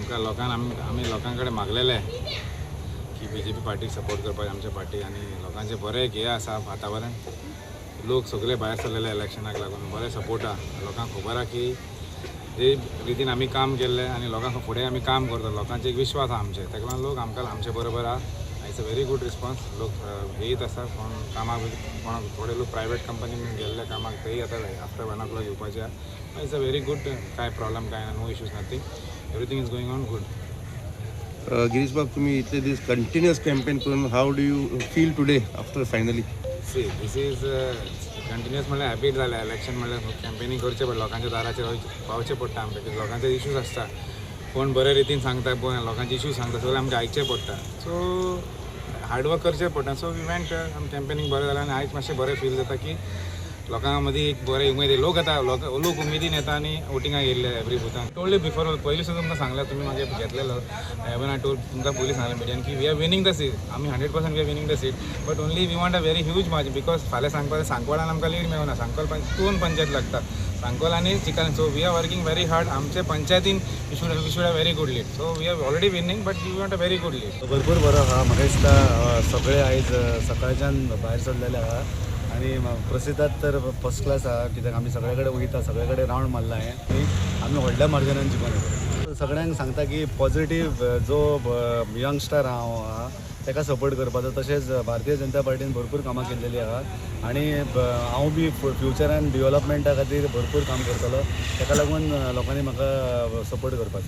आमकां लोकांक आमी लोकां कडेन मागलेलें की बीजेपी पार्टीक सपोर्ट करपाक आमच्या पार्टी आनी लोकांचें बरें एक हें आसा वातावरण. लोक सगळे भायर सरलेले इलेक्शनाक लागून बरें सपोर्ट आहा. लोकांक खबर आहा की जे रितीन आमी काम केल्लें आनी लोकांक फुडें आमी काम करता, लोकांचे एक विश्वास आहा आमचेर. ताका लागून लोक आमकां आमचे बरोबर आहा. It's a very good response. लोक येयत आसा. कोण कामाक, कोणाक थोडे लोक प्रायवेट कंपनीन गेल्ले कामाक, तेय आतां आफ्टर 1 ओ क्लॉक येवपाचे आहा. It's a very good. कांय प्रॉब्लम कांय ना, no issues, nothing. Everything is going on good. Girish बाब, तुम्ही इतले दीस कंटिन्युअस कॅम्पेन करून, how do you feel today after finally? See, this is continuous म्हणल्यार हॅबीट जाल्या. इलेक्शन म्हणल्यार कॅम्पेनींग करचें पडटा, लोकांच्या दाराचेर पावचें पडटा आमकां, कित्याक लोकांचे इश्यूज आसता. कोण बरे रितीन सांगता, कोण लोकांचे इश्यूज सांगता, सगळें आमकां आयकचें पडटा. सो हार्डवर्क करचें पडटा. सो we went, आम कॅम्पेनींग बरें जालें आनी आयज मातशें बरें फील जाता की लोकां मदीं एक बरें उमेद, लोक येता, लोक लोक उमेदीन येता आनी वोटिंगाक येयल्ले एवरी बुथान. टोल्ड बिफोर, पयलीं सुद्दां तुमकां सांगलें, तुमी मागीर घेतलेलो. एवन I told तुमकां पयलीं सांगलें मिडियान की we are winning the seat. आमी 100% we are winning the seat, but only we want a very huge margin, because फाल्यां सांगपाक सांकवाळान आमकां लीड मेळना. सांकवाळ दोन पंचायत लागता, सांकवाळ आनी चिकाल. So we are working very hard. आमचे पंचायतीन we should have very good lead. So we are already winning, but we want a very good lead. भरपूर बरो आहा. म्हाका दिसता सगळे आयज सकाळच्यान भायर सरलेले आहा आनी प्रसिद्धात तर फर्स्ट क्लास आहा, कित्याक आमी सगळे कडेन वयता, सगळे कडेन रावंड मारला हांवें आनी आमी व्हडल्या मार्जिनान जिखून येतले. सगळ्यांक सांगता की पॉझिटीव जो यंगस्टर आहा ताका सपोर्ट करपाचो. तशेंच भारतीय जनता पार्टीन भरपूर कामां केल्लेली आहा आनी हांव बी फ्युचरान डिवलपमेंटा खातीर भरपूर काम करतलो. ताका लागून लोकांनी म्हाका सपोर्ट करपाचो.